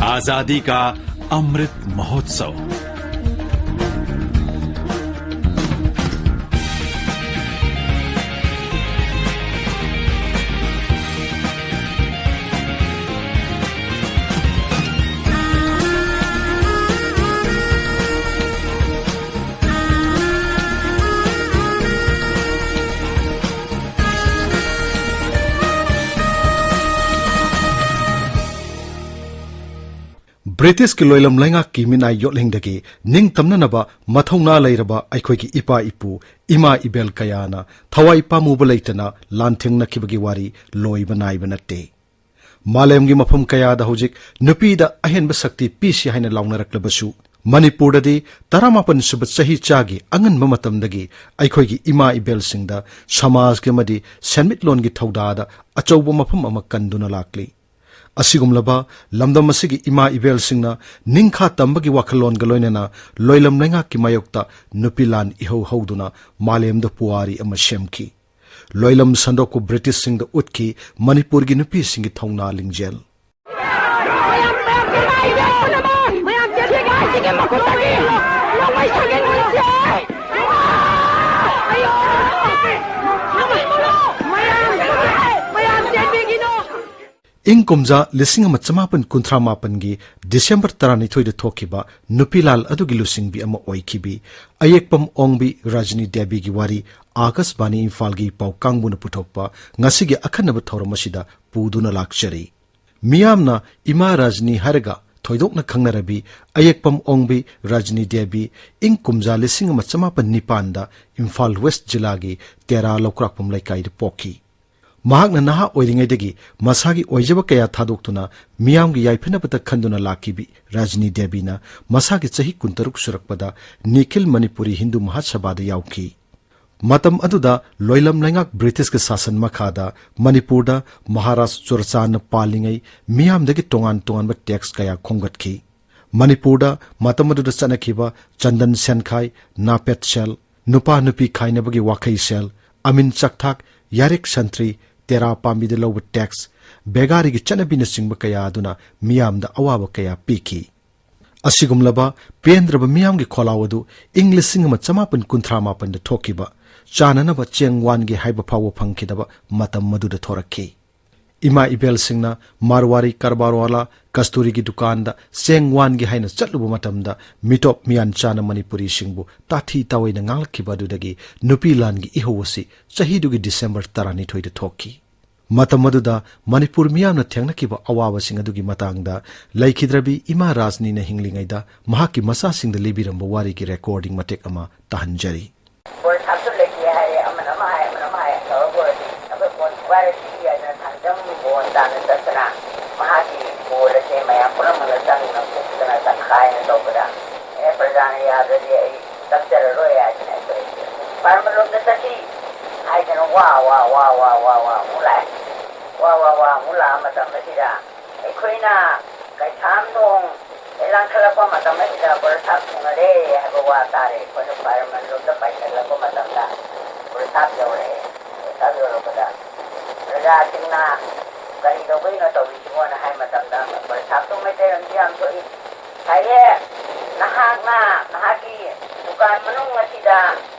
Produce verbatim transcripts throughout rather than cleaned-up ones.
आजादी का अमृत महोत्सव। ꯕ꯭ꯔꯤꯇꯤꯁꯀꯤ ꯂꯣꯏꯂꯝ ꯂꯩꯉꯥꯛꯀꯤ ꯃꯤꯅꯥꯏ ꯌꯣꯠꯂꯤꯡꯗꯒꯤ ꯅꯤꯡꯇꯝꯅꯅꯕ ꯃꯊꯧꯅꯥ ꯂꯩꯔꯕ ꯑꯩꯈꯣꯏꯒꯤ ꯏꯄꯥ ꯏꯄꯨ, ꯏꯃꯥ ꯏꯕꯦꯜ ꯀꯌꯥꯅ ꯊꯋꯥꯏ ꯄꯥꯝꯃꯨꯕ ꯂꯩꯇꯅ ꯂꯥꯟꯊꯦꯡꯅꯈꯤꯕꯒꯤ ꯋꯥꯔꯤ ꯂꯣꯏꯕ ꯅꯥꯏꯕ ꯅꯠꯇꯦ꯫ ꯃꯥꯂꯦꯝꯒꯤ ꯃꯐꯝ ꯀꯌꯥꯗ ꯍꯧꯖꯤꯛ ꯅꯨꯄꯤꯗ ꯑꯍꯦꯟꯕ ꯁꯛꯇꯤ ꯄꯤꯁꯤ ꯍꯥꯏꯅ ꯂꯥꯎꯅꯔꯛꯂꯕꯁꯨ, ꯃꯅꯤꯄꯨꯔꯗꯗꯤ ꯇꯔꯥꯃꯥꯄꯟ ꯁꯨꯕ ꯆꯍꯤꯆꯥꯒꯤ ꯑꯉꯟꯕ ꯃꯇꯝꯗꯒꯤ ꯑꯩꯈꯣꯏꯒꯤ ꯏꯃꯥ ꯏꯕꯦꯜꯁꯤꯡꯗ ꯁꯃꯥꯖꯒꯤ ꯑꯃꯗꯤ ꯁꯦꯟꯃꯤꯠꯂꯣꯟꯒꯤ ꯊꯧꯗꯥꯗ ꯑꯆꯧꯕ ꯃꯐꯝ ꯑꯃ ꯀꯟꯗꯨꯅ ꯂꯥꯛꯂꯤ꯫ ꯑꯁꯤꯒꯨꯝꯂꯕ ꯂꯝꯗꯝ ꯑꯁꯤꯒꯤ ꯏꯃꯥ ꯏꯕꯦꯜꯁꯤꯡꯅ ꯅꯤꯡꯈꯥ ꯇꯝꯕꯒꯤ ꯋꯥꯈꯜꯂꯣꯟꯒ ꯂꯣꯏꯅꯅ ꯂꯣꯏꯂꯝ ꯂꯩꯉꯥꯛꯀꯤ ꯃꯥꯌꯣꯛꯇ ꯅꯨꯄꯤ ꯂꯥꯟ ꯏꯍꯧ ꯍꯧꯗꯨꯅ ꯃꯥꯂꯦꯝꯗ ꯄꯨꯋꯥꯔꯤ ꯑꯃ ꯁꯦꯝꯈꯤ꯫ ꯂꯣꯏꯂꯝ ꯁꯟꯗꯣꯛꯄ ꯕ꯭ꯔꯤꯇꯤꯁꯁꯤꯡꯗ ꯎꯠꯈꯤ ꯃꯅꯤꯄꯨꯔꯒꯤ ꯅꯨꯄꯤꯁꯤꯡꯒꯤ ꯊꯧꯅꯥ ꯂꯤꯡꯖꯦꯜ꯫ ꯏꯪ ꯀꯨꯝꯖꯥ ꯂꯤꯁꯤꯡ ꯑꯃ ꯆꯃꯥꯄꯟ ꯀꯨꯟꯊ꯭ꯔꯥ ꯃꯥꯄꯟꯒꯤ ꯗꯤꯁꯦꯝꯕꯔ ꯇꯔꯥꯅꯤꯊꯣꯏꯗ ꯊꯣꯛꯈꯤꯕ ꯅꯨꯄꯤꯂꯥꯜ ꯑꯗꯨꯒꯤ ꯂꯨꯆꯤꯡꯕꯤ ꯑꯃ ꯑꯣꯏꯈꯤꯕꯤ ꯑꯌꯦꯛꯄꯝ ꯑꯣꯡꯕꯤ ꯔꯖꯅꯤ ꯗꯦꯕꯤꯒꯤ ꯋꯥꯔꯤ ꯑꯥꯀꯥꯁꯕꯥꯅꯤ ꯏꯝꯐꯥꯜꯒꯤ ꯄꯥꯎ ꯀꯥꯡꯕꯨꯅ ꯄꯨꯊꯣꯛꯄ ꯉꯁꯤꯒꯤ ꯑꯈꯟꯅꯕ ꯊꯧꯔꯝ ꯑꯁꯤꯗ ꯄꯨꯗꯨꯅ ꯂꯥꯛꯆꯔꯤ꯫ ꯃꯤꯌꯥꯝꯅ ꯏꯃꯥ ꯔꯖꯅꯤ ꯍꯥꯏꯔꯒ ꯊꯣꯏꯗꯣꯛꯅ ꯈꯪꯅꯔꯕꯤ ꯑꯌꯦꯛꯄꯝ ꯑꯣꯡꯕꯤ ꯔꯖꯅꯤ ꯗꯦꯕꯤ ꯏꯪ ꯀꯨꯝꯖꯥ ꯂꯤꯁꯤꯡ ꯑꯃ ꯆꯃꯥꯄꯟ ꯅꯤꯄꯥꯟꯗ ꯏꯝꯐꯥꯜ ꯋꯦꯁ ꯖꯤꯂꯥꯒꯤ ꯇꯦꯔꯥ ꯂꯧꯀ꯭ꯔꯥꯛꯄꯝ ꯂꯩꯀꯥꯏꯗ ꯄꯣꯛꯈꯤ꯫ ꯃꯍꯥꯛꯅ ꯅꯍꯥ ꯑꯣꯏꯔꯤꯉꯩꯗꯒꯤ ꯃꯁꯥꯒꯤ ꯑꯣꯏꯖꯕ ꯀꯌꯥ ꯊꯥꯗꯣꯛꯇꯨꯅ ꯃꯤꯌꯥꯝꯒꯤ ꯌꯥꯏꯐꯅꯕꯇ ꯈꯟꯗꯨꯅ ꯂꯥꯛꯈꯤꯕꯤ ꯔꯖꯅꯤ ꯗꯦꯕꯤꯅ ꯃꯁꯥꯒꯤ ꯆꯍꯤ ꯀꯨꯟꯇꯔꯨꯛ ꯁꯨꯔꯛꯄꯗ ꯅꯤꯈꯤꯜ ꯃꯅꯤꯄꯨꯔꯤ ꯍꯤꯟꯗꯨ ꯃꯍꯥꯁꯚꯥꯗ ꯌꯥꯎꯈꯤ꯫ ꯃꯇꯝ ꯑꯗꯨꯗ ꯂꯣꯏꯂꯝ ꯂꯩꯉꯥꯛ ꯕ꯭ꯔꯤꯇꯤꯁꯀꯤ ꯁꯥꯁꯟ ꯃꯈꯥꯗ ꯃꯅꯤꯄꯨꯔꯗ ꯃꯍꯥꯔꯥꯖ ꯆꯨꯔꯆꯥꯟꯅ ꯄꯥꯜꯂꯤꯉꯩ ꯃꯤꯌꯥꯝꯗꯒꯤ ꯇꯣꯉꯥꯟ ꯇꯣꯉꯥꯟꯕ ꯇꯦꯛꯁ ꯀꯌꯥ ꯈꯣꯝꯒꯠꯈꯤ꯫ ꯃꯅꯤꯄꯨꯔꯗ ꯃꯇꯝ ꯑꯗꯨꯗ ꯆꯠꯅꯈꯤꯕ ꯆꯟꯗꯟ ꯁꯦꯟꯈꯥꯏ, ꯅꯥꯄꯦꯠ ꯁꯦꯜ, ꯅꯨꯄꯥ ꯅꯨꯄꯤ ꯈꯥꯏꯅꯕꯒꯤ ꯋꯥꯈꯩ ꯁꯦꯜ, ꯑꯃꯤꯟ ꯆꯥꯛꯊꯥꯛ, ꯌꯥꯔꯦꯛ ꯁꯟꯇ꯭ꯔꯤ, ꯇꯦꯔꯥ ꯄꯥꯝꯕꯤꯗ ꯂꯧꯕ ꯇꯦꯛꯁ, ꯕꯦꯒꯥꯔꯤꯒꯤ ꯆꯠꯅꯕꯤꯅꯆꯤꯡꯕ ꯀꯌꯥ ꯑꯗꯨꯅ ꯃꯤꯌꯥꯝꯗ ꯑꯋꯥꯕ ꯀꯌꯥ ꯄꯤꯈꯤ꯫ ꯑꯁꯤꯒꯨꯝꯂꯕ ꯄꯦꯟꯗ꯭ꯔꯕ ꯃꯤꯌꯥꯝꯒꯤ ꯈꯣꯜꯂꯥꯎ ꯑꯗꯨ ꯏꯪ ꯂꯤꯁꯤꯡ ꯑꯃ ꯆꯃꯥꯄꯟ ꯀꯨꯟꯊ꯭ꯔꯥ ꯃꯥꯄꯟꯗ ꯊꯣꯛꯈꯤꯕ ꯆꯥꯅꯅꯕ ꯆꯦꯡ ꯋꯥꯟꯒꯦ ꯍꯥꯏꯕ ꯐꯥꯎꯕ ꯐꯪꯈꯤꯗꯕ ꯃꯇꯝ ꯃꯗꯨꯗ ꯊꯣꯔꯛꯈꯤ꯫ ꯏꯃꯥ ꯏꯕꯦꯜꯁꯤꯡꯅ ꯃꯥꯔꯋꯥꯔꯤ ꯀꯔꯕꯥꯔꯋꯥꯂꯥ ꯀꯁꯇꯨꯔꯤꯒꯤ ꯗꯨꯀꯥꯟꯗ ꯆꯦꯡ ꯋꯥꯟꯒꯦ ꯍꯥꯏꯅ ꯆꯠꯂꯨꯕ ꯃꯇꯝꯗ ꯃꯤꯇꯣꯞ ꯃꯤꯌꯥꯟꯆꯥꯅ ꯃꯅꯤꯄꯨꯔꯤꯁꯤꯡꯕꯨ ꯇꯥꯊꯤ ꯇꯥꯑꯣꯏꯅ ꯉꯥꯡꯂꯛꯈꯤꯕ ꯑꯗꯨꯗꯒꯤ ꯅꯨꯄꯤ ꯂꯥꯟꯒꯤ ꯏꯍꯧ ꯑꯁꯤ ꯆꯍꯤꯗꯨꯒꯤ ꯗꯤꯁꯦꯝꯕꯔ ꯇꯔꯥꯅꯤꯊꯣꯏꯗ ꯊꯣꯛꯈꯤ꯫ ꯃꯇꯝ ꯑꯗꯨꯗ ꯃꯅꯤꯄꯨꯔ ꯃꯤꯌꯥꯝꯅ ꯊꯦꯡꯅꯈꯤꯕ ꯑꯋꯥꯕꯁꯤꯡ ꯑꯗꯨꯒꯤ ꯃꯇꯥꯡꯗ ꯂꯩꯈꯤꯗ꯭ꯔꯕꯤ ꯏꯃꯥ ꯔꯥꯖꯅꯤꯅ ꯍꯤꯡꯂꯤꯉꯩꯗ ꯃꯍꯥꯛꯀꯤ ꯃꯆꯥꯁꯤꯡꯗ ꯂꯤꯕꯤꯔꯝꯕ ꯋꯥꯔꯤꯒꯤ ꯔꯦꯀꯣꯔꯗꯤꯡ ꯃꯇꯦꯛ ꯑꯃ ꯇꯥꯍꯟꯖꯔꯤ꯫ ꯕꯣꯜ ꯁꯥꯞꯁꯨ ꯂꯩꯇꯦ ꯍꯥꯏꯔꯦ, ꯑꯃꯅ ꯑꯃ ꯍꯥꯏ, ꯑꯃꯅ ꯑꯃ ꯍꯥꯏ ꯇꯧꯔꯒ ꯑꯣꯏꯔꯗꯤ ꯑꯩꯈꯣꯏ ꯕꯣꯜ ꯊꯨꯒꯥꯏꯔꯁꯤ ꯍꯥꯏꯗꯅ ꯊꯥꯡꯖꯝ ꯕꯣꯜ ꯇꯥꯟꯅ ꯆꯠꯇꯅ ꯃꯍꯥꯛꯀꯤ ꯕꯣꯜ ꯑꯁꯦ ꯃꯌꯥꯝ ꯄꯨꯝꯅꯃꯛꯅ ꯆꯪꯗꯅ ꯈꯣꯠꯇꯅ ꯇꯛꯈꯥꯏꯅ ꯇꯧꯕꯗ, ꯑꯦ, ꯄ꯭ꯔꯖꯥꯅ ꯌꯥꯗ꯭ꯔꯗꯤ ꯑꯩ ꯆꯪꯖꯔꯔꯣꯏ ꯍꯥꯏꯗꯅ ꯑꯩꯈꯣꯏ ꯐꯥꯔꯃꯔꯂꯣꯝꯗ ꯆꯠꯁꯤ ꯍꯥꯏꯗꯅ ꯋꯥ ꯋꯥ ꯋꯥ ꯋꯥ ꯋꯥ ꯋꯥ ꯑꯃꯨꯛ ꯂꯥꯛꯑꯦ꯫ ꯋꯥ ꯋꯥ ꯋꯥ ꯑꯃꯨꯛ ꯂꯥꯛꯑ ꯃꯇꯝ ꯑꯁꯤꯗ ꯑꯩꯈꯣꯏꯅ ꯀꯩꯁꯥꯝꯊꯣꯡ ꯍꯦꯛ ꯂꯥꯟꯈꯠꯂꯛꯄ ꯃꯇꯝ ꯑꯁꯤꯗ ꯕꯣꯔꯥꯁꯥꯞ ꯊꯨꯡꯅꯔꯦ ꯍꯥꯏꯕ ꯋꯥ ꯇꯥꯔꯦ꯫ ꯑꯩꯈꯣꯏꯅ ꯐꯥꯔꯃꯔꯂꯣꯝꯗ ꯄꯥꯏꯁꯤꯜꯂꯛꯄ ꯃꯇꯝꯗ ꯕꯣꯔꯥꯁꯥꯞ ꯌꯧꯔꯛꯑꯦ꯫ ꯕꯣꯔꯥꯁꯥꯞ ꯌꯧꯔꯛꯄꯗ ꯄ꯭ꯔꯖꯥꯁꯤꯡꯅ ꯀꯔꯤ ꯇꯧꯕꯩꯅꯣ ꯇꯧꯔꯤꯁꯤꯕꯣꯅ ꯍꯥꯏ ꯃꯇꯝꯗ ꯕꯣꯔꯥꯁꯥꯞꯇꯣ ꯃꯩꯇꯩꯂꯣꯟꯁꯨ ꯌꯥꯝ ꯊꯣꯛꯏ꯫ ꯉꯁꯥꯏꯒꯤ ꯅꯍꯥꯛꯅ ꯅꯍꯥꯛꯀꯤ ꯗꯨꯀꯥꯟ ꯃꯅꯨꯡ ꯑꯁꯤꯗ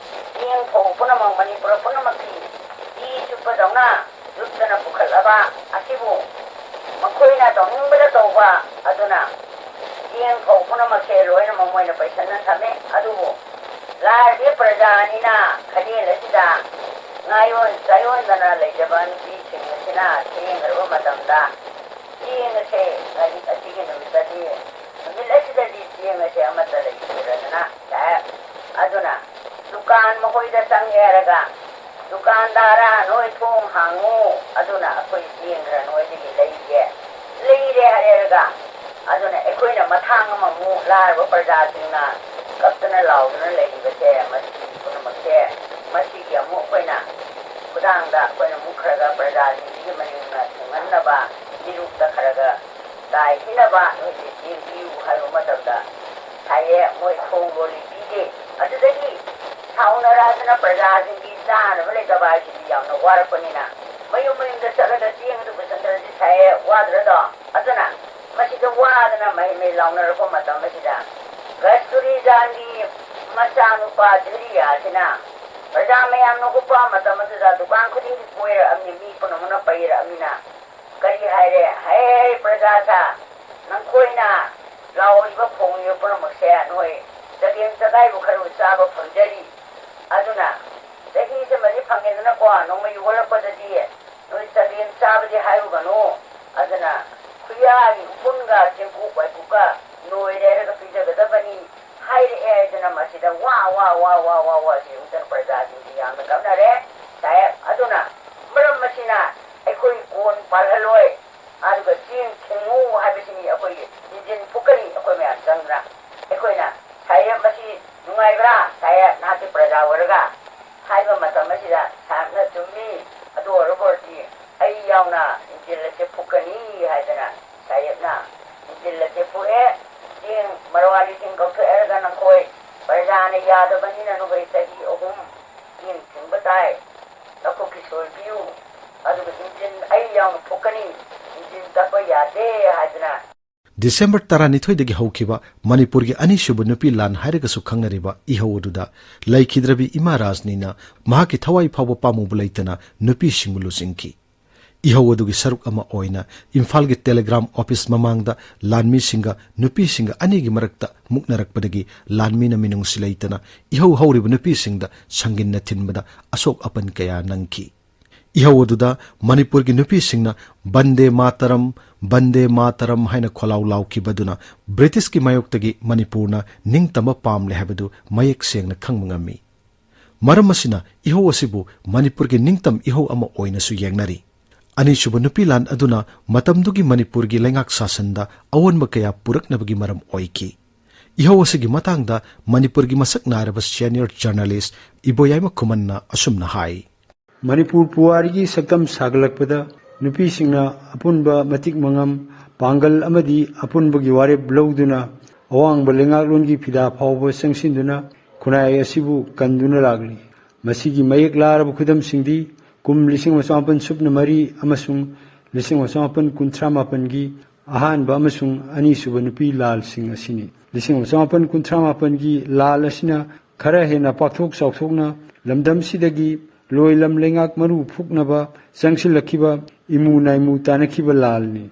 ꯆꯦꯡ ꯐꯧ ꯄꯨꯝꯅꯃꯛ ꯃꯅꯤꯄꯨꯔ ꯄꯨꯝꯅꯃꯛꯀꯤ ꯏ ꯆꯨꯞꯄꯗꯧꯅ ꯂꯨꯞꯇꯅ ꯄꯨꯈꯠꯂꯕ ꯑꯁꯤꯕꯨ ꯃꯈꯣꯏꯅ ꯇꯧꯅꯤꯡꯕꯗ ꯇꯧꯕ ꯑꯗꯨꯅ ꯆꯦꯡ ꯐꯧ ꯄꯨꯝꯅꯃꯛꯁꯦ ꯂꯣꯏꯅꯃꯛ ꯃꯣꯏꯅ ꯄꯩꯁꯟꯅ ꯊꯝꯃꯦ꯫ ꯑꯗꯨꯕꯨ ꯂꯥꯏꯔꯕꯤ ꯄ꯭ꯔꯖꯥꯅꯤꯅ ꯈꯖꯦꯜ ꯑꯁꯤꯗ ꯉꯥꯌꯣꯟ ꯆꯥꯌꯣꯟꯗꯅ ꯂꯩꯖꯕ ꯅꯨꯄꯤꯁꯤꯡ ꯑꯁꯤꯅ ꯊꯦꯡꯈ꯭ꯔꯕ ꯃꯇꯝꯗ ꯆꯦꯡ ꯑꯁꯦ ꯉꯁꯤ ꯑꯁꯤꯒꯤ ꯅꯨꯃꯤꯠꯇꯗꯤ, ꯅꯨꯃꯤꯠ ꯑꯁꯤꯗꯗꯤ ꯆꯦꯡ ꯑꯁꯦ ꯑꯃꯠꯇ ꯂꯩꯇ꯭ꯔꯗꯅ ꯂꯥꯛꯑꯦ꯫ ꯑꯗꯨꯅ ꯗꯨꯀꯥꯟ ꯃꯈꯣꯏꯗ ꯆꯪꯒꯦ ꯍꯥꯏꯔꯒ, "ꯗꯨꯀꯥꯟꯗꯥꯔ, ꯅꯣꯏ ꯊꯣꯡ ꯍꯥꯡꯉꯨ, ꯑꯗꯨꯅ ꯑꯩꯈꯣꯏ ꯆꯦꯡ ꯈꯔ ꯅꯣꯏꯗꯒꯤ ꯂꯩꯒꯦ, ꯂꯩꯔꯦ" ꯍꯥꯏꯔꯒ, ꯑꯗꯨꯅ ꯑꯩꯈꯣꯏꯅ ꯃꯊꯥꯡ ꯑꯃꯃꯨꯛ ꯂꯥꯏꯔꯕ ꯄ꯭ꯔꯖꯥꯁꯤꯡꯅ ꯀꯞꯇꯅ ꯂꯥꯎꯗꯨꯅ ꯂꯩꯔꯤꯕꯁꯦ, ꯃꯁꯤ ꯄꯨꯝꯅꯃꯛꯁꯦ, ꯃꯁꯤꯒꯤ ꯑꯃꯨꯛ ꯑꯩꯈꯣꯏꯅ ꯈꯨꯗꯥꯡꯗ ꯑꯩꯈꯣꯏꯅ ꯑꯃꯨꯛ ꯈꯔ ꯈꯔ ꯄ꯭ꯔꯖꯥꯁꯤꯡꯁꯤꯒꯤ ꯃꯅꯤꯡꯅ ꯊꯨꯡꯍꯟꯅꯕ, ꯃꯤꯔꯨꯞꯇ ꯈꯔ ꯈꯔ ꯇꯥꯏꯁꯤꯟꯅꯕ ꯅꯣꯏꯁꯦ ꯆꯦꯡ ꯄꯤꯌꯨ ꯍꯥꯏꯕ ꯃꯇꯝꯗ ꯉꯁꯥꯏꯒꯤ ꯃꯣꯏ ꯊꯣꯡ ꯂꯣꯜꯂꯤ ꯄꯤꯗꯦ꯫ ꯑꯗꯨꯗꯒꯤ ꯁꯥꯎꯅꯔꯛꯑꯗꯅ ꯄ꯭ꯔꯖꯥꯁꯤꯡꯒꯤ ꯆꯥꯅꯕ ꯂꯩꯇꯕ ꯍꯥꯏꯁꯤꯗꯤ ꯌꯥꯝꯅ ꯋꯥꯔꯛꯄꯅꯤꯅ, ꯃꯌꯨꯝ ꯃꯌꯨꯝꯗ ꯆꯠꯂꯒ ꯆꯦꯡ ꯑꯗꯨ ꯄꯨꯁꯟꯗ꯭ꯔꯗꯤ ꯁꯥꯏ ꯋꯥꯗ꯭ꯔꯗꯣ? ꯑꯗꯨꯅ ꯃꯁꯤꯗ ꯋꯥꯗꯅ ꯃꯍꯩ ꯃꯍꯩ ꯂꯥꯎꯅꯔꯛꯄ ꯃꯇꯝ ꯑꯁꯤꯗ ꯀꯁꯇꯨꯔꯤꯖꯥꯟꯒꯤ ꯃꯆꯥꯅꯨꯄꯥ ꯖꯨꯂꯤꯌꯥꯁꯤꯅ ꯄ꯭ꯔꯖꯥ ꯃꯌꯥꯝꯅ ꯎꯞꯄ ꯃꯇꯝ ꯑꯗꯨꯗ ꯗꯨꯀꯥꯟ ꯈꯨꯗꯤꯡꯒꯤ ꯀꯣꯏꯔꯛꯑꯕꯅꯤ, ꯃꯤ ꯄꯨꯝꯅꯃꯛꯅ ꯄꯩꯔꯛꯑꯕꯅꯤꯅ ꯀꯔꯤ ꯍꯥꯏꯔꯦ? "ꯍꯦ ꯄ꯭ꯔꯖꯥꯁꯥ, ꯅꯈꯣꯏꯅ ꯂꯥꯎꯔꯤꯕ ꯈꯣꯡꯂꯤꯕ ꯄꯨꯝꯅꯃꯛꯁꯦ ꯅꯣꯏ ꯆꯒꯦꯝ ꯆꯒꯥꯏꯕꯨ ꯈꯔꯕꯨ ꯆꯥꯕ ꯐꯪꯖꯔꯤ꯫ ꯑꯗꯨꯅ ꯆꯍꯤꯁꯤꯃꯗꯤ ꯐꯪꯉꯦꯗꯅꯀꯣ, ꯅꯣꯡꯃꯩ ꯌꯣꯜꯂꯛꯄꯗꯗꯤ ꯅꯣꯏ ꯆꯒꯦꯝ ꯆꯥꯕꯗꯤ ꯍꯥꯏꯔꯨꯒꯅꯨ꯫ ꯑꯗꯨꯅ ꯈꯨꯌꯥꯒꯤ ꯎꯐꯨꯟꯒ ꯆꯦꯡꯀꯨꯞ ꯋꯥꯏꯀꯨꯞꯀ ꯅꯣꯏꯔꯦ ꯍꯥꯏꯔꯒ ꯄꯤꯖꯒꯗꯕꯅꯤ" ꯍꯥꯏꯔꯛꯑꯦ ꯍꯥꯏꯗꯅ ꯃꯁꯤꯗ ꯋꯥ ꯋꯥ ꯋꯥ ꯋꯥ ꯋꯥ ꯋꯥ ꯁꯤ ꯎꯗꯅ ꯄ꯭ꯔꯖꯥꯁꯤꯡꯁꯤ ꯌꯥꯝꯅ ꯀꯞꯅꯔꯦ꯫ ꯁꯥꯍꯦꯕ, ꯑꯗꯨꯅ ꯃꯔꯝ ꯑꯁꯤꯅ ꯑꯩꯈꯣꯏ ꯀꯣꯟ ꯄꯥꯜꯍꯜꯂꯣꯏ꯫ ꯑꯗꯨꯒ ꯆꯦꯡ ꯊꯤꯡꯉꯨ ꯍꯥꯏꯕꯁꯤꯅꯤ ꯑꯩꯈꯣꯏꯒꯤ ꯏꯟꯖꯤꯟ ꯐꯨꯛꯀꯅꯤ ꯑꯩꯈꯣꯏ ꯃꯌꯥꯝ ꯆꯪꯗꯅ꯫ ꯑꯩꯈꯣꯏꯅ, "ꯁꯥꯍꯦꯕ, ꯃꯁꯤ ꯅꯨꯡꯉꯥꯏꯕ꯭ꯔꯥ ꯁꯥꯍꯦꯕ, ꯅꯍꯥꯛꯀꯤ ꯄ꯭ꯔꯖꯥ ꯑꯣꯏꯔꯒ?" ꯍꯥꯏꯕ ꯃꯇꯝ ꯑꯁꯤꯗ ꯁꯥꯍꯦꯕꯅ, "ꯆꯨꯝꯃꯤ, ꯑꯗꯨ ꯑꯣꯏꯔꯕ ꯑꯣꯏꯔꯗꯤ ꯑꯩ ꯌꯥꯎꯅ ꯏꯟꯖꯤꯟ ꯑꯁꯦ ꯐꯨꯛꯀꯅꯤ" ꯍꯥꯏꯗꯅ ꯁꯥꯍꯦꯕꯅ ꯏꯟꯖꯤꯟ ꯑꯁꯦ ꯐꯨꯛꯑꯦ꯫ ꯆꯦꯡ ꯃꯔꯋꯥꯂꯤꯁꯤꯡ ꯀꯧꯊꯣꯛꯑꯦ ꯍꯥꯏꯔꯒ ꯅꯈꯣꯏ ꯄ꯭ꯔꯖꯥꯅ ꯌꯥꯗꯕꯅꯤꯅ ꯅꯈꯣꯏ ꯆꯍꯤ ꯑꯍꯨꯝ ꯆꯦꯡ ꯊꯤꯡꯕ ꯇꯥꯏ꯫ ꯂꯧꯊꯣꯛꯀꯤ ꯁꯣꯏꯕꯤꯌꯨ, ꯑꯗꯨꯒ ꯏꯟꯖꯤꯟ ꯑꯩ ꯌꯥꯎꯅ ꯐꯨꯛꯀꯅꯤ, ꯏꯟꯖꯤꯟ ꯇꯞꯄ ꯌꯥꯗꯦ ꯍꯥꯏꯗꯅ꯫ ꯗꯤꯁꯦꯝꯕꯔ ꯇꯔꯥꯅꯤꯊꯣꯏꯗꯒꯤ ꯍꯧꯈꯤꯕ ꯃꯅꯤꯄꯨꯔꯒꯤ ꯑꯅꯤꯁꯨꯕ ꯅꯨꯄꯤ ꯂꯥꯟ ꯍꯥꯏꯔꯒꯁꯨ ꯈꯪꯅꯔꯤꯕ ꯏꯍꯧ ꯑꯗꯨꯗ ꯂꯩꯈꯤꯗ꯭ꯔꯕꯤ ꯏꯃꯥ ꯔꯥꯖꯅꯤꯅ ꯃꯍꯥꯛꯀꯤ ꯊꯋꯥꯏ ꯐꯥꯎꯕ ꯄꯥꯝꯃꯨꯕ ꯂꯩꯇꯅ ꯅꯨꯄꯤꯁꯤꯡꯕꯨ ꯂꯨꯆꯤꯡꯈꯤ꯫ ꯏꯍꯧ ꯑꯗꯨꯒꯤ ꯁꯔꯨꯛ ꯑꯃ ꯑꯣꯏꯅ ꯏꯝꯐꯥꯜꯒꯤ ꯇꯦꯂꯤꯒ꯭ꯔꯥꯝ ꯑꯣꯐꯤꯁ ꯃꯃꯥꯡꯗ ꯂꯥꯟꯃꯤꯁꯤꯡꯒ ꯅꯨꯄꯤꯁꯤꯡꯒ ꯑꯅꯤꯒꯤ ꯃꯔꯛꯇ ꯃꯨꯛꯅꯔꯛꯄꯗꯒꯤ ꯂꯥꯟꯃꯤꯅ ꯃꯤꯅꯨꯡꯁꯤ ꯂꯩꯇꯅ ꯏꯍꯧ ꯍꯧꯔꯤꯕ ꯅꯨꯄꯤꯁꯤꯡꯗ ꯁꯪꯒꯤꯟꯅ ꯊꯤꯟꯕꯗ ꯑꯁꯣꯛ ꯑꯄꯟ ꯀꯌꯥ ꯅꯪꯈꯤ꯫ ꯏꯍꯧ ꯑꯗꯨꯗ ꯃꯅꯤꯄꯨꯔꯒꯤ ꯅꯨꯄꯤꯁꯤꯡꯅ "ꯕꯟꯗꯦ ꯃꯥꯇꯔꯝ, ꯕꯟꯗꯦ ꯃꯥꯇꯔꯝ" ꯍꯥꯏꯅ ꯈꯣꯜꯂꯥꯎ ꯂꯥꯎꯈꯤꯕꯗꯨꯅ ꯕ꯭ꯔꯤꯇꯤꯁꯀꯤ ꯃꯥꯌꯣꯛꯇꯒꯤ ꯃꯅꯤꯄꯨꯔꯅ ꯅꯤꯡꯇꯝꯕ ꯄꯥꯝꯂꯦ ꯍꯥꯏꯕꯗꯨ ꯃꯌꯦꯛ ꯁꯦꯡꯅ ꯈꯪꯕ ꯉꯝꯃꯤ꯫ ꯃꯔꯝ ꯑꯁꯤꯅ ꯏꯍꯧ ꯑꯁꯤꯕꯨ ꯃꯅꯤꯄꯨꯔꯒꯤ ꯅꯤꯡꯇꯝ ꯏꯍꯧ ꯑꯃ ꯑꯣꯏꯅꯁꯨ ꯌꯦꯡꯅꯔꯤ꯫ ꯑꯅꯤꯁꯨꯕ ꯅꯨꯄꯤ ꯂꯥꯟ ꯑꯗꯨꯅ ꯃꯇꯝꯗꯨꯒꯤ ꯃꯅꯤꯄꯨꯔꯒꯤ ꯂꯩꯉꯥꯛ ꯁꯥꯁꯟꯗ ꯑꯑꯣꯟꯕ ꯀꯌꯥ ꯄꯨꯔꯛꯅꯕꯒꯤ ꯃꯔꯝ ꯑꯣꯏꯈꯤ꯫ ꯏꯍꯧ ꯑꯁꯤꯒꯤ ꯃꯇꯥꯡꯗ ꯃꯅꯤꯄꯨꯔꯒꯤ ꯃꯁꯛ ꯅꯥꯏꯔꯕ ꯁꯦꯅꯤꯌꯔ ꯖꯔꯅꯦꯂꯤꯁ ꯏꯕꯣꯌꯥꯏꯃ ꯈꯨꯃꯟꯅ ꯑꯁꯨꯝꯅ ꯍꯥꯏ꯫ ꯃꯅꯤꯄꯨꯔ ꯄꯨꯋꯥꯔꯤꯒꯤ ꯁꯛꯇꯝ ꯁꯥꯒꯠꯂꯛꯄꯗ ꯅꯨꯄꯤꯁꯤꯡꯅ ꯑꯄꯨꯟꯕ ꯃꯇꯤꯛ ꯃꯉꯝ, ꯄꯥꯡꯒꯜ ꯑꯃꯗꯤ ꯑꯄꯨꯟꯕꯒꯤ ꯋꯥꯔꯦꯞ ꯂꯧꯗꯨꯅ ꯑꯋꯥꯡꯕ ꯂꯩꯉꯥꯛꯂꯣꯟꯒꯤ ꯐꯤꯗꯥ ꯐꯥꯎꯕ ꯆꯪꯁꯤꯟꯗꯨꯅ ꯈꯨꯟꯅꯥꯏ ꯑꯁꯤꯕꯨ ꯀꯟꯗꯨꯅ ꯂꯥꯛꯂꯤ꯫ ꯃꯁꯤꯒꯤ ꯃꯌꯦꯛ ꯂꯥꯔꯕ ꯈꯨꯗꯝꯁꯤꯡꯗꯤ ꯀꯨꯝ ꯂꯤꯁꯤꯡ ꯑꯃ ꯆꯃꯥꯄꯟ ꯁꯨꯞꯅ ꯃꯔꯤ ꯑꯃꯁꯨꯡ ꯂꯤꯁꯤꯡ ꯑꯃ ꯆꯃꯥꯄꯟ ꯀꯨꯟꯊ꯭ꯔꯥ ꯃꯥꯄꯟꯒꯤ ꯑꯍꯥꯟꯕ ꯑꯃꯁꯨꯡ ꯑꯅꯤꯁꯨꯕ ꯅꯨꯄꯤ ꯂꯥꯜꯁꯤꯡ ꯑꯁꯤꯅꯤ꯫ ꯂꯤꯁꯤꯡ ꯑꯃ ꯆꯃꯥꯄꯟ ꯀꯨꯟꯊ꯭ꯔꯥ ꯃꯥꯄꯟꯒꯤ ꯂꯥꯜ ꯑꯁꯤꯅ ꯈꯔ ꯍꯦꯟꯅ ꯄꯥꯛꯊꯣꯛ ꯆꯥꯎꯊꯣꯛꯅ ꯂꯝꯗꯝꯁꯤꯗꯒꯤ ꯂꯣꯏ ꯂꯝ ꯂꯩꯉꯥꯛ ꯃꯔꯨ ꯐꯨꯛꯅꯕ ꯆꯪꯁꯤꯜꯂꯛꯈꯤꯕ ꯏꯃꯨ ꯅꯥꯏꯃꯨ ꯇꯥꯅꯈꯤꯕ ꯂꯥꯜꯅꯤ꯫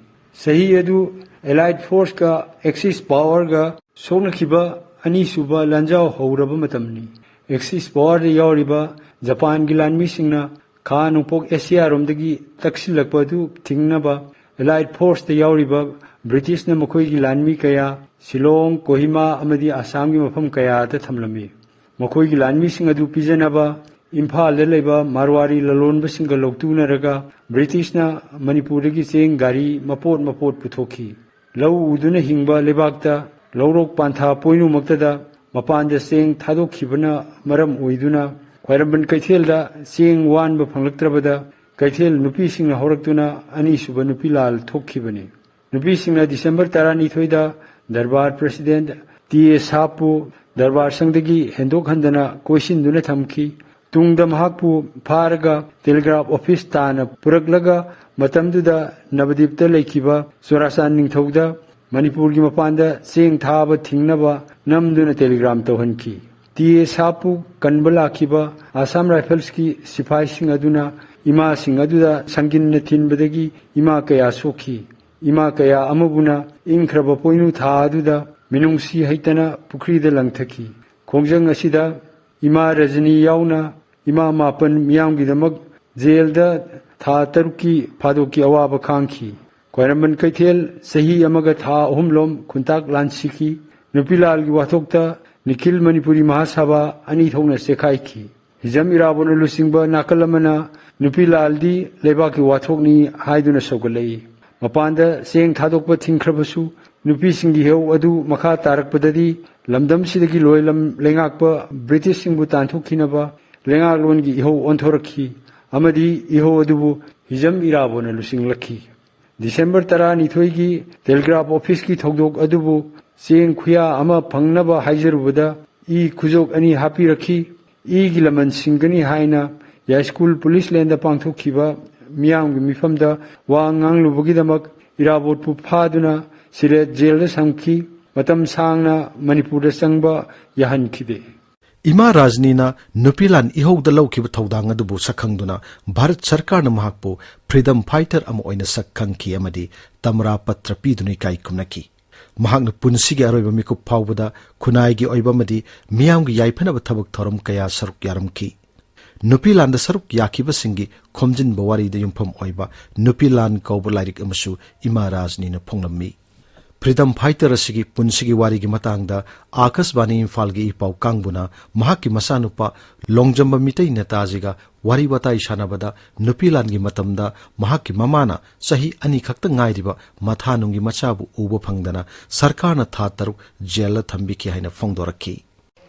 ꯆꯍꯤ ꯑꯗꯨ ꯑꯦꯂꯥꯏꯠ ꯐꯣꯔꯁꯀ ꯑꯦꯛꯁꯤꯁ ꯄꯥꯋꯔꯒ ꯁꯣꯛꯅꯈꯤꯕ ꯑꯅꯤꯁꯨꯕ ꯂꯥꯟꯖꯥꯎ ꯍꯧꯔꯕ ꯃꯇꯝꯅꯤ꯫ ꯑꯦꯛꯁꯤꯁ ꯄꯥꯋꯔꯗ ꯌꯥꯎꯔꯤꯕ ꯖꯄꯥꯟꯒꯤ ꯂꯥꯟꯃꯤꯁꯤꯡꯅ ꯈꯥ ꯅꯣꯡꯄꯣꯛ ꯑꯦꯁꯤꯌꯥꯔꯣꯝꯗꯒꯤ ꯇꯛꯁꯤꯜꯂꯛꯄ ꯑꯗꯨ ꯊꯤꯡꯅꯕ ꯑꯦꯂꯥꯏꯠ ꯐꯣꯔꯁꯇ ꯌꯥꯎꯔꯤꯕ ꯕ꯭ꯔꯤꯇꯤꯁꯅ ꯃꯈꯣꯏꯒꯤ ꯂꯥꯟꯃꯤ ꯀꯌꯥ ꯁꯤꯂꯣꯡ, ꯀꯣꯍꯤꯃꯥ ꯑꯃꯗꯤ ꯑꯁꯥꯝꯒꯤ ꯃꯐꯝ ꯀꯌꯥꯗ ꯊꯝꯂꯝꯃꯤ꯫ ꯃꯈꯣꯏꯒꯤ ꯂꯥꯟꯃꯤꯁꯤꯡ ꯑꯗꯨ ꯄꯤꯖꯅꯕ ꯏꯝꯐꯥꯜꯗ ꯂꯩꯕ ꯃꯥꯔꯋꯥꯔꯤ ꯂꯂꯣꯟꯕꯁꯤꯡꯒ ꯂꯧꯇꯨꯅꯔꯒ ꯕ꯭ꯔꯤꯇꯤꯁꯅ ꯃꯅꯤꯄꯨꯔꯗꯒꯤ ꯆꯦꯡ ꯒꯥꯔꯤ ꯃꯄꯣꯠ ꯃꯄꯣꯠ ꯄꯨꯊꯣꯛꯈꯤ꯫ ꯂꯧ ꯎꯗꯨꯅ ꯍꯤꯡꯕ ꯂꯩꯕꯥꯛꯇ ꯂꯧꯔꯣꯛ ꯄꯥꯟꯊꯥ ꯄꯣꯏꯅꯨꯃꯛꯇꯗ ꯃꯄꯥꯟꯗ ꯆꯦꯡ ꯊꯥꯗꯣꯛꯈꯤꯕꯅ ꯃꯔꯝ ꯑꯣꯏꯗꯨꯅ ꯈ꯭ꯋꯥꯏꯔꯝꯕꯟ ꯀꯩꯊꯦꯜꯗ ꯆꯦꯡ ꯋꯥꯟꯕ ꯐꯪꯂꯛꯇ꯭ꯔꯕꯗ ꯀꯩꯊꯦꯜ ꯅꯨꯄꯤꯁꯤꯡꯅ ꯍꯧꯔꯛꯇꯨꯅ ꯑꯅꯤꯁꯨꯕ ꯅꯨꯄꯤ ꯂꯥꯜ ꯊꯣꯛꯈꯤꯕꯅꯤ꯫ ꯅꯨꯄꯤꯁꯤꯡꯅ December ꯇꯔꯥꯅꯤꯊꯣꯏꯗ darbar president T A ꯁꯥꯞꯄꯨ darbar ꯁꯪꯗꯒꯤ ꯍꯦꯟꯗꯣꯛꯍꯟꯗꯅ ꯀꯣꯏꯁꯤꯟꯗꯨꯅ ꯊꯝꯈꯤ꯫ ꯇꯨꯡꯗ ꯃꯍꯥꯛꯄꯨ ꯐꯥꯔꯒ ꯇꯦꯂꯤꯒ꯭ꯔꯥꯐ ꯑꯣꯐꯤꯁ ꯇꯥꯟꯅ ꯄꯨꯔꯛꯂꯒ ꯃꯇꯝꯗꯨꯗ ꯅꯕꯗꯤꯞꯇ ꯂꯩꯈꯤꯕ ꯆꯨꯔꯥꯆꯥꯟ ꯅꯤꯡꯊꯧꯗ ꯃꯅꯤꯄꯨꯔꯒꯤ ꯃꯄꯥꯟꯗ ꯆꯦꯡ ꯊꯥꯕ ꯊꯤꯡꯅꯕ ꯅꯝꯗꯨꯅ ꯇꯦꯂꯤꯒ꯭ꯔꯥꯝ ꯇꯧꯍꯟꯈꯤ꯫ ꯇꯤ ꯑꯦ ꯁꯥꯞꯄꯨ ꯀꯟꯕ ꯂꯥꯛꯈꯤꯕ ꯑꯁꯥꯝ ꯔꯥꯏꯐꯜꯁꯀꯤ ꯁꯤꯐꯥꯏꯁꯤꯡ ꯑꯗꯨꯅ ꯏꯃꯥꯁꯤꯡ ꯑꯗꯨꯗ ꯁꯪꯒꯤꯟꯅ ꯊꯤꯟꯕꯗꯒꯤ ꯏꯃꯥ ꯀꯌꯥ ꯁꯣꯛꯈꯤ꯫ ꯏꯃꯥ ꯀꯌꯥ ꯑꯃꯕꯨꯅ ꯏꯪꯈ꯭ꯔꯕ ꯄꯣꯏꯅꯨ ꯊꯥ ꯑꯗꯨꯗ ꯃꯤꯅꯨꯡꯁꯤ ꯍꯩꯇꯅ ꯄꯨꯈ꯭ꯔꯤꯗ ꯂꯪꯊꯈꯤ꯫ ꯈꯣꯡꯖꯪ ꯑꯁꯤꯗ ꯏꯃꯥ ꯔꯖꯅꯤ ꯌꯥꯎꯅ ꯏꯃꯥ ꯃꯥꯄꯟ ꯃꯤꯌꯥꯝꯒꯤꯗꯃꯛ ꯖꯦꯜꯗ ꯊꯥ ꯇꯔꯨꯛꯀꯤ ꯐꯥꯗꯣꯛꯀꯤ ꯑꯋꯥꯕ ꯈꯥꯡꯈꯤ꯫ ꯈ꯭ꯋꯥꯏꯔꯝꯕꯟ ꯀꯩꯊꯦꯜ ꯆꯍꯤ ꯑꯃꯒ ꯊꯥ ꯑꯍꯨꯝꯂꯣꯝ ꯈꯨꯟꯇꯥꯛ ꯂꯥꯟꯁꯤꯈꯤ꯫ ꯅꯨꯄꯤꯂꯥꯜꯒꯤ ꯋꯥꯊꯣꯛꯇ ꯅꯤꯈꯤꯜ ꯃꯅꯤꯄꯨꯔꯤ ꯃꯍꯥꯁꯚꯥ ꯑꯅꯤ ꯊꯣꯛꯅ ꯆꯦꯈꯥꯏꯈꯤ꯫ ꯍꯤꯖꯝ ꯏꯔꯥꯕꯣꯠꯅ ꯂꯨꯆꯤꯡꯕ ꯅꯥꯀꯜ ꯑꯃꯅ ꯅꯨꯄꯤꯂꯥꯜꯗꯤ ꯂꯩꯕꯥꯛꯀꯤ ꯋꯥꯊꯣꯛꯅꯤ ꯍꯥꯏꯗꯨꯅ ꯁꯧꯒꯠꯂꯛꯏ꯫ ꯃꯄꯥꯟꯗ ꯆꯦꯡ ꯊꯥꯗꯣꯛꯄ ꯊꯤꯡꯈ꯭ꯔꯕꯁꯨ ꯅꯨꯄꯤꯁꯤꯡꯒꯤ ꯏꯍꯧ ꯑꯗꯨ ꯃꯈꯥ ꯇꯥꯔꯛꯄꯗꯗꯤ ꯂꯝꯗꯝꯁꯤꯗꯒꯤ ꯂꯣꯏ ꯂꯝ ꯂꯩꯉꯥꯛꯄ ꯕ꯭ꯔꯤꯇꯤꯁꯁꯤꯡꯕꯨ ꯇꯥꯟꯊꯣꯛꯈꯤꯅꯕ ꯂꯩꯉꯥꯛꯂꯣꯟꯒꯤ ꯏꯍꯧ ꯑꯣꯟꯊꯣꯔꯛꯈꯤ ꯑꯃꯗꯤ ꯏꯍꯧ ꯑꯗꯨꯕꯨ ꯍꯤꯖꯝ ꯏꯔꯥꯕꯣꯠꯅ ꯂꯨꯆꯤꯡꯂꯛꯈꯤ꯫ ꯗꯤꯁꯦꯝꯕꯔ ꯇꯔꯥꯅꯤꯊꯣꯏꯒꯤ ꯇꯦꯂꯤꯒ꯭ꯔꯥꯐ ꯑꯣꯐꯤꯁꯀꯤ ꯊꯧꯗꯣꯛ ꯑꯗꯨꯕꯨ ꯆꯦꯡ ꯈꯨꯌꯥ ꯑꯃ ꯐꯪꯅꯕ ꯍꯥꯏꯖꯔꯨꯕꯗ ꯏ ꯈꯨꯖꯣꯛ ꯑꯅꯤ ꯍꯥꯞꯄꯤꯔꯛꯈꯤ꯫ ꯏꯒꯤ ꯂꯃꯟ ꯁꯤꯡꯒꯅꯤ ꯍꯥꯏꯅ ꯌꯥꯏꯁ꯭ꯀꯨꯜ ꯄꯨꯂꯤꯁ ꯂꯦꯟꯗ ꯄꯥꯡꯊꯣꯛꯈꯤꯕ ꯃꯤꯌꯥꯝꯒꯤ ꯃꯤꯐꯝꯗ ꯋꯥ ꯉꯥꯡꯂꯨꯕꯒꯤꯗꯃꯛ ꯏꯔꯥꯕꯣꯠꯄꯨ ꯐꯥꯗꯨꯅ ꯁꯤꯂꯦꯠ ꯖꯦꯜꯗ ꯊꯝꯈꯤ꯫ ꯃꯇꯝ ꯁꯥꯡꯅ ꯃꯅꯤꯄꯨꯔꯗ ꯆꯪꯕ ꯌꯥꯍꯟꯈꯤꯗꯦ꯫ ꯏꯃꯥ ꯔꯥꯖꯅꯤꯅ ꯅꯨꯄꯤ ꯂꯥꯟ ꯏꯍꯧꯗ ꯂꯧꯈꯤꯕ ꯊꯧꯗꯥꯡ ꯑꯗꯨꯕꯨ ꯁꯛꯈꯪꯗꯨꯅ ꯚꯥꯔꯠ ꯁꯔꯀꯥꯔꯅ ꯃꯍꯥꯛꯄꯨ freedom fighter ꯑꯃ ꯑꯣꯏꯅ ꯁꯛ ꯈꯪꯈꯤ ꯑꯃꯗꯤ ꯇꯝꯔꯥ ꯄꯇ꯭ꯔ ꯄꯤꯗꯨꯅ ꯏꯀꯥꯏ ꯈꯨꯝꯅꯈꯤ꯫ ꯃꯍꯥꯛꯅ ꯄꯨꯟꯁꯤꯒꯤ ꯑꯔꯣꯏꯕ ꯃꯤꯀꯨꯞ ꯐꯥꯎꯕꯗ ꯈꯨꯟꯅꯥꯏꯒꯤ ꯑꯣꯏꯕ ꯑꯃꯗꯤ ꯃꯤꯌꯥꯝꯒꯤ ꯌꯥꯏꯐꯅꯕ ꯊꯕꯛ ꯊꯧꯔꯝ ꯀꯌꯥ ꯁꯔꯨꯛ ꯌꯥꯔꯝꯈꯤ꯫ ꯅꯨꯄꯤ ꯂꯥꯟꯗ ꯁꯔꯨꯛ ꯌꯥꯈꯤꯕꯁꯤꯡꯒꯤ ꯈꯣꯝꯖꯤꯟꯕ ꯋꯥꯔꯤꯗ ꯌꯨꯝꯐꯝ ꯑꯣꯏꯕ ꯅꯨꯄꯤ ꯂꯥꯟ ꯀꯧꯕ ꯂꯥꯏꯔꯤꯛ ꯑꯃꯁꯨ ꯏꯃꯥ ꯔꯥꯖꯅꯤꯅ ꯐꯣꯡꯂꯝꯃꯤ꯫ Freedom fighter ꯑꯁꯤꯒꯤ ꯄꯨꯟꯁꯤꯒꯤ ꯋꯥꯔꯤꯒꯤ ꯃꯇꯥꯡꯗ ꯑꯥꯀꯥꯁꯕꯥꯅꯤ ꯏꯝꯐꯥꯜꯒꯤ ꯏ ꯄꯥꯎ ꯀꯥꯡꯕꯨꯅ ꯃꯍꯥꯛꯀꯤ ꯃꯆꯥꯅꯨꯄꯥ ꯂꯣꯡꯖꯝꯕ ꯃꯤꯇꯩ ꯅꯦꯇꯥꯖꯤꯒ ꯋꯥꯔꯤ ꯋꯥꯇꯥꯏ ꯁꯥꯟꯅꯕꯗ ꯅꯨꯄꯤ ꯂꯥꯟꯒꯤ ꯃꯇꯝꯗ ꯃꯍꯥꯛꯀꯤ ꯃꯃꯥꯅ ꯆꯍꯤ ꯑꯅꯤ ꯈꯛꯇ ꯉꯥꯏꯔꯤꯕ ꯃꯊꯥꯅꯨꯡꯒꯤ ꯃꯆꯥꯕꯨ ꯎꯕ ꯐꯪꯗꯅ ꯁꯔꯀꯥꯔꯅ ꯊꯥ ꯇꯔꯨꯛ ꯖꯦꯜꯗ ꯊꯝꯕꯤꯈꯤ ꯍꯥꯏꯅ ꯐꯣꯡꯗꯣꯔꯛꯈꯤ꯫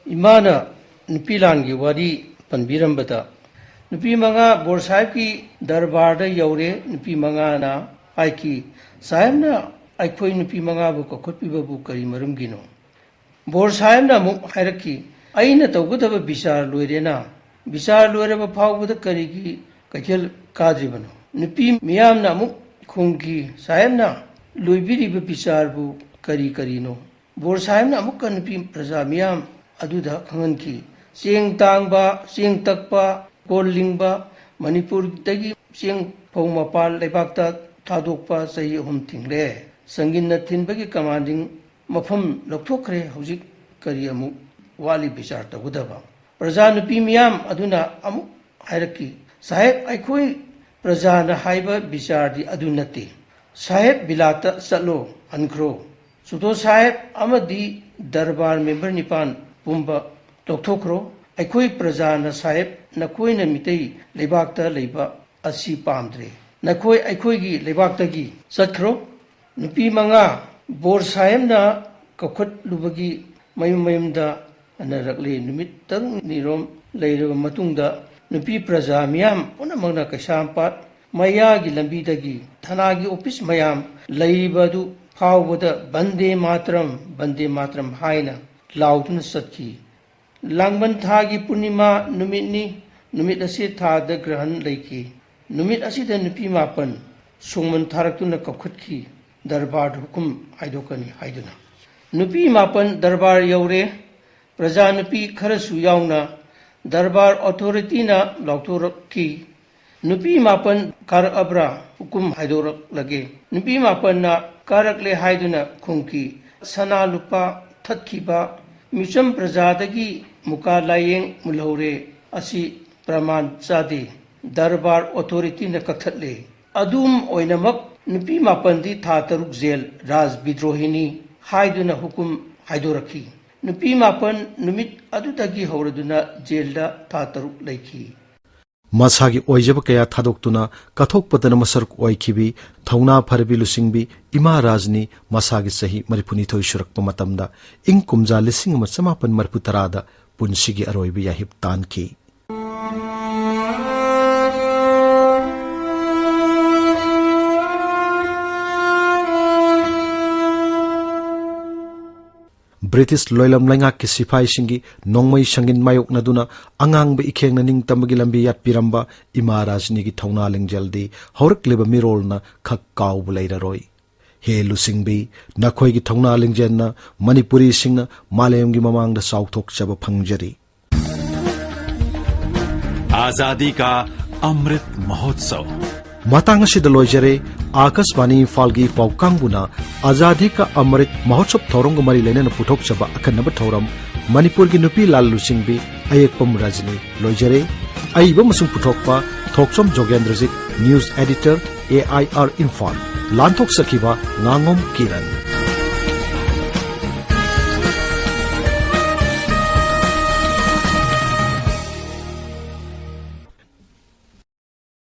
ꯏꯃꯥꯅ ꯅꯨꯄꯤ ꯂꯥꯟꯒꯤ ꯋꯥꯔꯤ ꯄꯟꯕꯤꯔꯝꯕꯗ, ꯅꯨꯄꯤ ꯃꯉꯥ ꯕꯣꯔ ꯁꯥꯍꯦꯕꯀꯤ ꯗꯔꯕꯥꯔꯗ ꯌꯧꯔꯦ꯫ ꯅꯨꯄꯤ ꯃꯉꯥꯅ ꯍꯥꯏꯈꯤ, "ꯁꯥꯍꯦꯕꯅ ꯑꯩꯈꯣꯏ ꯅꯨꯄꯤ ꯃꯉꯥꯕꯨ ꯀꯧꯈꯠꯄꯤꯕꯕꯨ ꯀꯔꯤ ꯃꯔꯝꯒꯤꯅꯣ?" ꯕꯣꯔ ꯁꯥꯍꯦꯕꯅ ꯑꯃꯨꯛ ꯍꯥꯏꯔꯛꯈꯤ, "ꯑꯩꯅ ꯇꯧꯒꯗꯕ ꯕꯤꯆꯥꯔ ꯂꯣꯏꯔꯦꯅ, ꯕꯤꯆꯥꯔ ꯂꯣꯏꯔꯕ ꯐꯥꯎꯕꯗ ꯀꯔꯤꯒꯤ ꯀꯩꯊꯦꯜ ꯀꯥꯗ꯭ꯔꯤꯕꯅꯣ?" ꯅꯨꯄꯤ ꯃꯤꯌꯥꯝꯅ ꯑꯃꯨꯛ ꯈꯨꯝꯈꯤ, "ꯁꯥꯍꯦꯕꯅ ꯂꯣꯏꯕꯤꯔꯤꯕ ꯕꯤꯆꯥꯔꯕꯨ ꯀꯔꯤ ꯀꯔꯤꯅꯣ?" ꯕꯣꯔ ꯁꯥꯍꯦꯕꯅ ꯑꯃꯨꯛꯀ ꯅꯨꯄꯤ ꯄ꯭ꯔꯖꯥ ꯃꯤꯌꯥꯝ ꯑꯗꯨꯗ ꯈꯪꯍꯟꯈꯤ, ꯆꯦꯡ ꯇꯥꯡꯕ, ꯆꯦꯡ ꯇꯛꯄ, ꯀꯣꯜ ꯂꯤꯡꯕ, ꯃꯅꯤꯄꯨꯔꯗꯒꯤ ꯆꯦꯡ ꯐꯧ ꯃꯄꯥꯟ ꯂꯩꯕꯥꯛꯇ ꯊꯥꯗꯣꯛꯄ ꯆꯍꯤ ꯑꯍꯨꯝ ꯊꯤꯡꯂꯦ꯫ ꯁꯪꯒꯤꯟꯅ ꯊꯤꯟꯕꯒꯤ commanding ꯃꯐꯝ ꯂꯧꯊꯣꯛꯈ꯭ꯔꯦ꯫ ꯍꯧꯖꯤꯛ ꯀꯔꯤ ꯑꯃꯨꯛ ꯋꯥꯠꯂꯤ ꯕꯤꯆꯥꯔ ꯇꯧꯒꯗꯕ? ꯄ꯭ꯔꯖꯥ ꯅꯨꯄꯤ ꯃꯤꯌꯥꯝ ꯑꯗꯨꯅ ꯑꯃꯨꯛ ꯍꯥꯏꯔꯛꯈꯤ, "ꯁꯥꯍꯦꯕ, ꯑꯩꯈꯣꯏ ꯄ꯭ꯔꯖꯥꯅ ꯍꯥꯏꯕ ꯕꯤꯆꯥꯔꯗꯤ ꯑꯗꯨ ꯅꯠꯇꯦ꯫ ꯁꯥꯍꯦꯕ ꯕꯤꯂꯥꯠꯇ ꯆꯠꯂꯣ, ꯍꯟꯈ꯭ꯔꯣ꯫ ꯁꯨꯇꯣ ꯁꯥꯍꯦꯕ ꯑꯃꯗꯤ ꯗꯔꯕꯥꯔ member ꯅꯤꯄꯥꯟ ꯄꯨꯝꯕ ꯂꯧꯊꯣꯛꯈ꯭ꯔꯣ꯫ ꯑꯩꯈꯣꯏ ꯄ꯭ꯔꯖꯥꯅ ꯁꯥꯍꯦꯕ, ꯅꯈꯣꯏꯅ ꯃꯤꯇꯩ ꯂꯩꯕꯥꯛꯇ ꯂꯩꯕ ꯑꯁꯤ ꯄꯥꯝꯗ꯭ꯔꯦ꯫ ꯅꯈꯣꯏ ꯑꯩꯈꯣꯏꯒꯤ ꯂꯩꯕꯥꯛꯇꯒꯤ ꯆꯠꯈ꯭ꯔꯣ"꯫ ꯅꯨꯄꯤ ꯃꯉꯥ ꯕꯣꯔ ꯁꯥꯍꯦꯕꯅ ꯀꯧꯈꯠꯂꯨꯕꯒꯤ ꯃꯌꯨꯝ ꯃꯌꯨꯝꯗ ꯍꯟꯅꯔꯛꯂꯤ꯫ ꯅꯨꯃꯤꯠ ꯇꯔꯨꯛꯅꯤꯔꯣꯝ ꯂꯩꯔꯕ ꯃꯇꯨꯡꯗ ꯅꯨꯄꯤ ꯄ꯭ꯔꯖꯥ ꯃꯤꯌꯥꯝ ꯄꯨꯝꯅꯃꯛꯅ ꯀꯩꯁꯥꯝꯄꯥꯠ ꯃꯌꯥꯒꯤ ꯂꯝꯕꯤꯗꯒꯤ ꯊꯅꯥꯒꯤ office ꯃꯌꯥꯝ ꯂꯩꯔꯤꯕ ꯑꯗꯨ ꯐꯥꯎꯕꯗ "ꯕꯟꯗꯦ ꯃꯥꯇꯔꯝ, ꯕꯟꯗꯦ ꯃꯥꯇꯔꯝ" ꯍꯥꯏꯅ ꯂꯥꯎꯗꯨꯅ ꯆꯠꯈꯤ꯫ ꯂꯥꯡꯕꯟ ꯊꯥꯒꯤ ꯄꯨꯔꯅꯤꯃꯥ ꯅꯨꯃꯤꯠꯅꯤ꯫ ꯅꯨꯃꯤꯠ ꯑꯁꯤ ꯊꯥꯗ ꯒ꯭ꯔꯍꯟ ꯂꯩꯈꯤ꯫ ꯅꯨꯃꯤꯠ ꯑꯁꯤꯗ ꯅꯨꯄꯤ ꯃꯥꯄꯟ ꯁꯣꯡꯃꯟ ꯊꯥꯔꯛꯇꯨꯅ ꯀꯧꯈꯠꯈꯤ, ꯗꯔꯕꯥꯔꯗ ꯍꯨꯀꯨꯝ ꯍꯥꯏꯗꯣꯛꯀꯅꯤ ꯍꯥꯏꯗꯨꯅ꯫ ꯅꯨꯄꯤ ꯃꯥꯄꯟ ꯗꯔꯕꯥꯔ ꯌꯧꯔꯦ꯫ ꯄ꯭ꯔꯖꯥ ꯅꯨꯄꯤ ꯈꯔꯁꯨ ꯌꯥꯎꯅ ꯗꯔꯕꯥꯔ ꯑꯣꯊꯣꯔꯤꯇꯤꯅ ꯂꯥꯎꯊꯣꯔꯛꯈꯤ, "ꯅꯨꯄꯤ ꯃꯥꯄꯟ ꯀꯥꯔꯛꯑꯕ꯭ꯔꯥ? ꯍꯨꯀꯨꯝ ꯍꯥꯏꯗꯣꯔꯛꯂꯒꯦ"꯫ ꯅꯨꯄꯤ ꯃꯥꯄꯟꯅ "ꯀꯥꯔꯛꯂꯦ" ꯍꯥꯏꯗꯨꯅ ꯈꯨꯝꯈꯤ꯫ ꯁꯅꯥ ꯂꯨꯄꯥ ꯊꯠꯈꯤꯕ, ꯃꯤꯆꯝ ꯄ꯭ꯔꯖꯥꯗꯒꯤ ꯃꯨꯀꯥ ꯂꯥꯏꯌꯦꯡ ꯃꯨꯜꯍꯧꯔꯦ꯫ ꯑꯁꯤ ꯄ꯭ꯔꯃꯥꯟ ꯆꯥꯗꯦ꯫ ꯗꯔꯕꯥꯔ ꯑꯣꯊꯣꯔꯤꯇꯤꯅ ꯀꯛꯊꯠꯂꯦ꯫ ꯑꯗꯨꯝ ꯑꯣꯏꯅꯃꯛ, ꯅꯨꯄꯤ ꯃꯥꯄꯟꯗꯤ ꯊꯥ ꯇꯔꯨꯛ ꯖꯦꯜ, ꯔꯥꯖ ꯕꯤꯗ꯭ꯔꯣꯍꯤꯅꯤ ꯍꯥꯏꯗꯨꯅ ꯍꯨꯀꯨꯝ ꯍꯥꯏꯗꯣꯔꯛꯈꯤ꯫ ꯅꯨꯄꯤ ꯃꯥꯄꯟ ꯅꯨꯃꯤꯠ ꯑꯗꯨꯗꯒꯤ ꯍꯧꯔꯗꯨꯅ ꯖꯦꯜꯗ ꯊꯥ ꯇꯔꯨꯛ ꯂꯩꯈꯤ꯫ ꯃꯁꯥꯒꯤ ꯑꯣꯏꯖꯕ ꯀꯌꯥ ꯊꯥꯗꯣꯛꯇꯨꯅ ꯀꯠꯊꯣꯛꯄꯗꯅ ꯃꯁꯔꯨꯛ ꯑꯣꯏꯈꯤꯕꯤ ꯊꯧꯅꯥ ꯐꯔꯕꯤ ꯂꯨꯆꯤꯡꯕꯤ ꯏꯃꯥ ꯔꯥꯖꯅꯤ ꯃꯁꯥꯒꯤ ꯆꯍꯤ ꯃꯔꯤꯐꯨꯅꯤꯊꯣꯏ ꯁꯨꯔꯛꯄ ꯃꯇꯝꯗ ꯏꯪ ꯀꯨꯝꯖꯥ ꯂꯤꯁꯤꯡ ꯑꯃ ꯆꯃꯥꯄꯟ ꯃꯔꯤꯐꯨ ꯇꯔꯥꯗ ꯄꯨꯟꯁꯤꯒꯤ ꯑꯔꯣꯏꯕ ꯌꯥꯍꯤꯞ ꯇꯥꯟꯈꯤ꯫ ꯕ꯭ꯔꯤꯇꯤꯁ ꯂꯣꯏꯂꯝ ꯂꯩꯉꯥꯛꯀꯤ ꯁꯤꯐꯥꯏꯁꯤꯡꯒꯤ ꯅꯣꯡꯃꯩ ꯁꯪꯒꯤꯟ ꯃꯥꯌꯣꯛꯅꯗꯨꯅ ꯑꯉꯥꯡꯕ ꯏꯈꯦꯡꯅ ꯅꯤꯡꯇꯝꯕꯒꯤ ꯂꯝꯕꯤ ꯌꯥꯠꯄꯤꯔꯝꯕ ꯏꯃꯥ ꯔꯥꯖꯅꯤꯒꯤ ꯊꯧꯅꯥ ꯂꯤꯡꯖꯦꯜꯗꯤ ꯍꯧꯔꯛꯂꯤꯕ ꯃꯤꯔꯣꯜꯅ ꯈꯛ ꯀꯥꯎꯕ ꯂꯩꯔꯔꯣꯏ꯫ ꯍꯦ ꯂꯨꯆꯤꯡꯕꯤ, ꯅꯈꯣꯏꯒꯤ ꯊꯧꯅꯥ ꯂꯤꯡꯖꯦꯜꯅ ꯃꯅꯤꯄꯨꯔꯤꯁꯤꯡꯅ ꯃꯥꯂꯦꯝꯒꯤ ꯃꯃꯥꯡꯗ ꯆꯥꯎꯊꯣꯛꯆꯕ ꯐꯪꯖꯔꯤ꯫ आजादी का अमृत महोत्सव। ꯃꯇꯥꯡ ꯑꯁꯤꯗ ꯂꯣꯏꯖꯔꯦ꯫ ꯑꯥꯀꯥꯁꯕꯥꯅꯤ ꯏꯝꯐꯥꯜꯒꯤ ꯄꯥꯎ ꯀꯥꯡꯕꯨꯅ ꯑꯖꯥꯗꯤ ꯀꯥ ꯑꯃ꯭ꯔꯤꯠ ꯃꯍꯣꯠꯁꯕ ꯊꯧꯔꯝꯒ ꯃꯔꯤ ꯂꯩꯅꯅ ꯄꯨꯊꯣꯛꯆꯕ ꯑꯈꯟꯅꯕ ꯊꯧꯔꯝ ꯃꯅꯤꯄꯨꯔꯒꯤ ꯅꯨꯄꯤ ꯂꯥꯜ ꯂꯨꯆꯤꯡꯕꯤ ꯑꯌꯦꯛꯄꯝ ꯔꯖꯅꯤ ꯂꯣꯏꯖꯔꯦ꯫ ꯑꯏꯕ ꯑꯃꯁꯨꯡ ꯄꯨꯊꯣꯛꯄ ꯊꯣꯛꯆꯣꯝ ꯖꯣꯒꯦꯟꯗ꯭ꯔꯖꯤꯠ, news editor, A I R Imphal. ꯂꯥꯟꯊꯣꯛꯆꯈꯤꯕ ꯉꯥꯉꯣꯝ Kiran.